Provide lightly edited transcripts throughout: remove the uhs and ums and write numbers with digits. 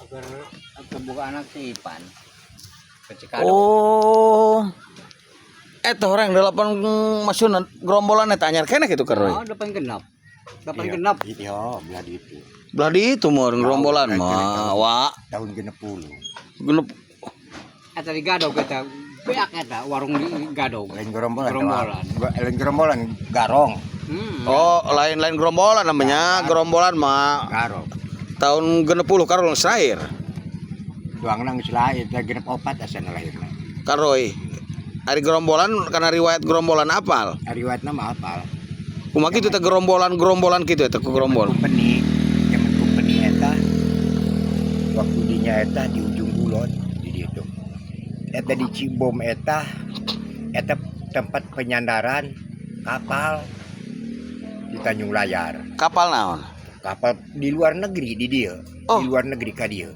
Agar kebuka anak si Ipan. Ke Cikadok. Oh. Eta orang delapan, maksudna gerombolan eta anyar keneh kitu, Karoy. Oh, depan genap. Depan genap. Iya, belah di itu. Belah di itu mah gerombolan mah. Wa Tahun 60. Genep. Eta di Gadog eta. Beak eta warung di Gadog. Lain gerombolan. Gerombolan. Lain gerombolan, garong. Oh, lain-lain gerombolan namanya. Gerombolan mah Garong. Tahun 60 Karoy geus lahir. Tuang nang geus lahir, teh 64 asana lahirna. Karoy. Ari gerombolan karena riwayat gerombolan apal. Riwayatna mah apal. Kumaha kitu teh gerombolan-gerombolan kitu eta ku gerombol? Kumpeni, zaman kumpeni eta waktu dinya eta di Ujung Kulon di ditu. Eta di Cibom eta eta tempat penyandaran kapal di Tanjung Layar. Kapal naon? Kapal di luar negeri di dieu. Oh. Di luar negeri ka dieu.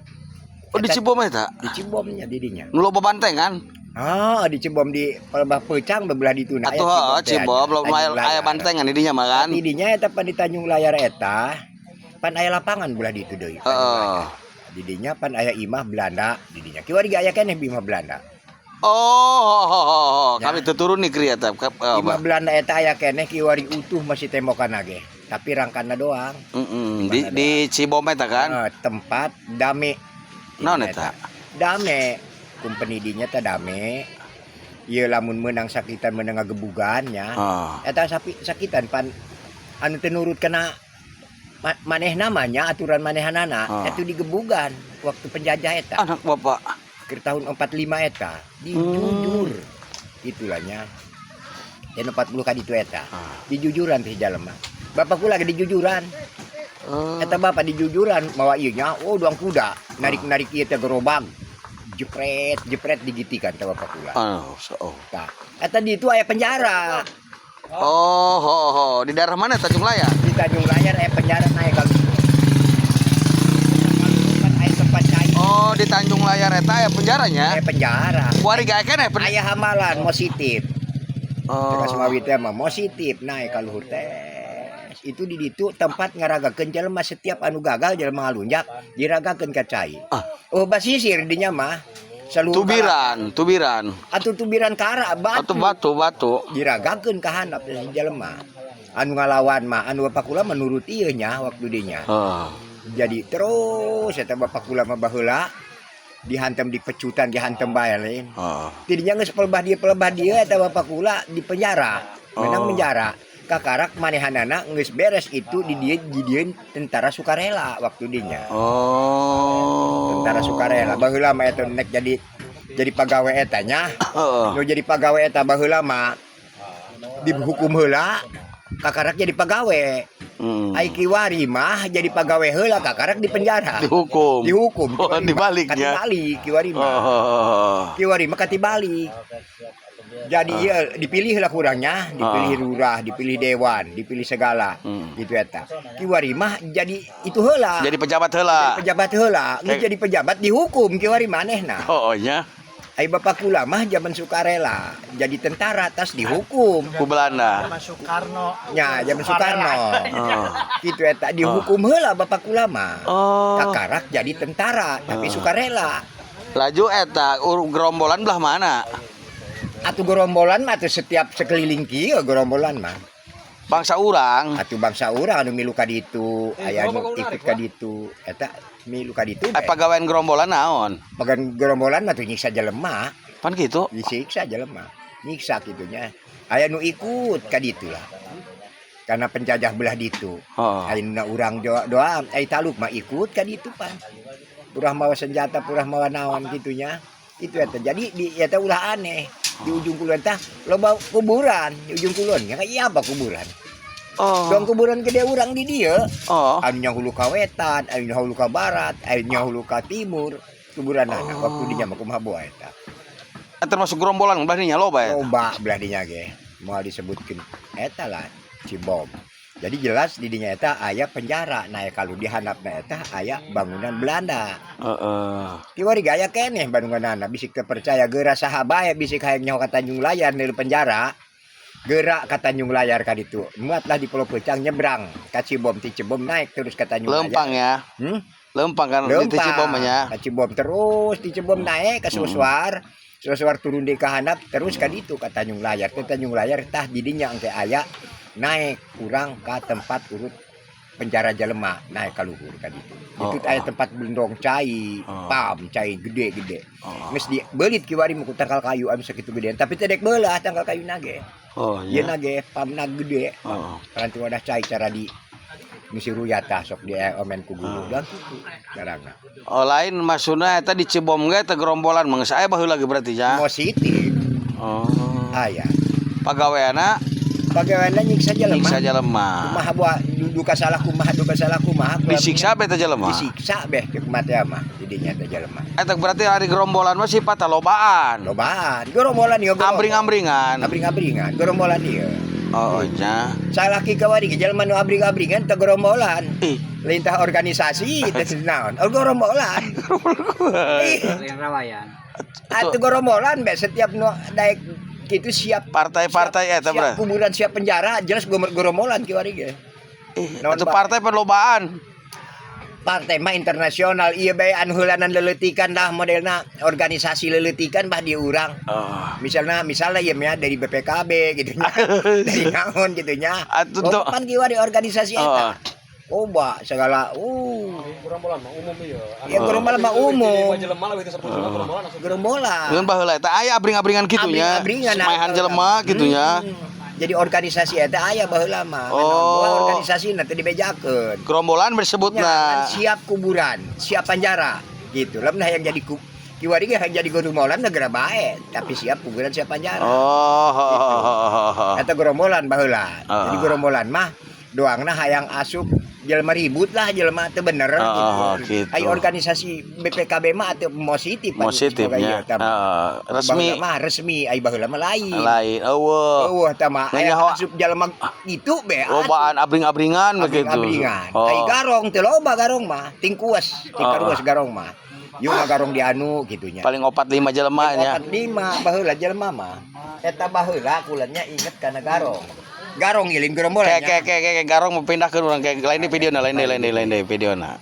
Oh, di Cibom eta. Di Cibomnya di dinya. Nu loba bantengan. Ah, di Cibom di Palembah Peucang bebelah ditu na aya. Atuh heuh teh Cibom aya. lo Tanjung aya Layar. Bantengan di dinya mah kan. Di dinya eta pan di Tanjung Layar eta pan aya lapangan belah ditu deui. Tanjung Layar. Di dinya pan aya imah Belanda di dinya. Kiwari ge aya keneh imah Belanda. Oh, Ya. kami teu turun nih kriya eta. Imah Belanda eta aya keneh kiwari utuh masih tembokan ge. Tapi rangkana doang. Di Cibom eta kan. Eh, tempat dame. Naon eta? Dame. Kumpeni dinya teh dame. Ieu lamun menang sakitan, menang ngagebugan nya. Eta sapi sakitan pan anu teu nurut kana maneh namanya aturan manehanana eta digebugan waktu penjajah eta. Anak bapak. Ke tahun 45 eta dijujur itulahnya dan 40 kali itu eta dijujuran teh jalema. Bapak kula ge dijujuran. Eta bapak dijujuran mawa ieu nya, oh, doang kuda narik-narik ieu teh gerobak, jepret jepret digitikan teh bapak kula. Oh, so. Oh. Tah, eta di itu aya penjara. Oh. Di daerah mana, Tanjung Layar? Di Tanjung Layar aya penjara naik kalau kan aya tempat cai. Oh, di Tanjung Layar eta aya penjaranya. Aya penjara. Kuari ge aya keneh Aya hamalan positif. Oh. Cek Asmawi teh mah positif naik ka luhur teh. Itu di ditu tempat ngaragakeun jelema setiap anu gagal, jelema ngalunjak diragakeun ka cai. Oh, basisir dinya mah. Seluruh Tubiran, tubiran. Atuh tubiran kara batu. Atau batu, batu. Diragakeun ka handap si jelema. Anu ngalawan mah anu bapak kula menurut ieu nya waktu dinya. Jadi terus eta bapak kula mah baheula dihantem di pecutan, dihantem bae lain. Tidinya geus pelebah dia eta bapak kula di penjara. Menang penjara. Kakarak manehanana geus beres itu di dieu dijieun tentara sukarela waktu dinya. Tentara sukarela baheula mah eta nek jadi pagawe eta nya. Nu jadi pagawe eta baheula mah dihukum heula kakarak jadi pagawe. Ai kiwari mah jadi pagawe heula kakarak di penjara. Dihukum. Dihukum. Oh, Kiwari mah dibaliknya. katibalik kiwari mah. Kiwari mah katibalik. Jadi ya dipilih lah kurangnya, dipilih lurah, dipilih dewan, dipilih segala. Gitu eta. Kiwari mah jadi itu heula. Jadi pejabat heula. Pejabat heula, geus Kayak jadi pejabat dihukum kiwari manehna. Oh, nya. Ai bapak kula mah zaman sukarela, jadi tentara tas dihukum. Ku Belanda. Zaman Soekarno. Nya, zaman Soekarno. Gitu eta dihukum heula bapak kula mah. Kakarak jadi tentara tapi sukarela. Laju eta gerombolan belah mana? Atuh gerombolan mah atuh setiap sekeliling kieu gerombolan mah. Bangsa urang. Atuh bangsa urang anu milu ka ditu, aya anu ikut ka ditu. Eta milu ka ditu. Eh, pagawean gerombolan naon? Bagan gerombolan mah tuh nyiksa jelema. Pan gitu. Disiksa jelema. Nyiksa kitunya. Aya nu ikut ka ditu lah. Karena penjajah belah ditu. Aya nu urang doa doa ai taluk mah ikut ka ditu pan. Purah mawa senjata, purah mawa naon gitunya. Itu eta. Jadi di eta ulah aneh. Di Ujung Kulon tah loba kuburan, di Ujung Kulon. Ya iya apa kuburan? Dong kuburan gede urang di dieu. Anu nya hulu ka wetan, anu nya hulu ka barat, anu nya hulu ka timur. Kuburan anak waktu dinya mah kumaha boa eta. Eh, termasuk gerombolan belah dinya loba ya? Loba belah dinya ge. Moal disebutkeun eta lah Cibom. Jadi jelas di dinya eta aya penjara. Nah, kalau di handapna eta aya bangunan Belanda. Kiwari gaya keneh bangunanna bisik teu percaya geura saha bae bisik hayang nyaho ka Tanjung Layar di penjara. Gerak ka Tanjung Layar ka ditu. Muatlah di Pulau Peucang nyebrang ka Cibom, ti Cibom naik terus ka Tanjung Lempang Layar. Ya. Hmm? Lempang kan di Cibom mah nya. Ka Cibom terus, di Cibom naik ke Susuar. Susuar turun di ka handap terus ka ditu ka Tanjung Layar. Ke Tanjung Layar tah didinya engke aya naik urang ka tempat urut penjara jelema naik ka luhur ka ditu. Oh, Itu aya tempat belendong cai, pam cai gede-gede. Oh. Geus dibeulit kiwari mah ku tangkal kayu anu sakitu gedean, tapi teu dek beulah tangkal kayu nage. Oh, Ieu iya. nage pamna gede. Oh. Paranti wadah cai cara di misi ruyat tah sok di omen ku guru dan kitu carana. Oh, lain maksudna eta di Cibom ge teh gerombolan mah geus aya baheula ge berarti nya. Positif Oh. aya. Pagaweana Pagaweanna nyiksa jelema. nyiksa jelema. Kumaha buah duka salah kumaha duka salah kumaha. Disiksa be teh jelema. Disiksa beh cek mate mah didinya teh jelema. Eta berarti ari gerombolan mah sifat lobaan. Lobaan, gerombolan ieu gerombolan. Ambring-ambringan. Abring-abringan, gerombolan ieu. Oh, nya. Salaki kawari ge jelema nu abring-abringan teh gerombolan. Ih. Lintah organisasi teh naon? Oh gerombolan. Ih, Lain rawayan. atuh gerombolan be setiap nu daek kitu siap Partai-partai eta siap bro. kuburan siap penjara jelas gerombolan kiwari ge. Ih, Naon, itu Pak? partai perlombaan. Partai mah internasional ieu bae anu heulanan leleutikan lah modelna organisasi leleutikan bah di urang. Oh. Misalnya misalnya ya nya dari BPKB gitu nya. Dari naon gitu nya. Atuh Oh, tuh. pan kiwari organisasi Oh. eta. Oh, bah segala Gerombolan mah umum iya. Ya gerombolan mah umum. Jelema lah itu 10 jelema gerombolan langsung. Gerombolan. Ngeun baheula eta aya abring-abringan kitu nya. Abring-abringan, Maehan nah. jelema kitu nya. Jadi organisasi eta aya baheula mah. Oh. Buah organisasi nanti dibejakeun. Gerombolan Nya, bersebutna. kan siap kuburan, siap penjara gitu. Lamun hayang jadi kiwari ge hayang jadi gerombolan negara bae, tapi siap kuburan siap penjara. Oh. Eta gerombolan baheula. Ah. Jadi gerombolan mah doangna hayang asup jelema ribut lah jelema teu bener Ah, gitu. gitu. Ai organisasi BPKB mah ateu positif pan, Positifnya. semoga ieu tah mah. Heeh, resmi Baheula mah resmi ai baheula mah lain. lain. Eueuh. Eueuh tah mah Nanya hayang hoa- asup jelema gitu be. asup. Lobaan abring-abringan begitu. Abring-abringan. Oh. Ai garong teu loba garong mah, tingkuas, tingkaruas garong mah. Yuk mah garong di anu gitunya. Paling opat lima jelema nya. Opat lima baheula jelema mah. Eta baheula kulannya inget kana garong. Garong ilin gerombolan Kayak kayak kayak kayak garong mau pindahkeun urang kayak lain di videona, lain deui, lain deui, lain deui videona.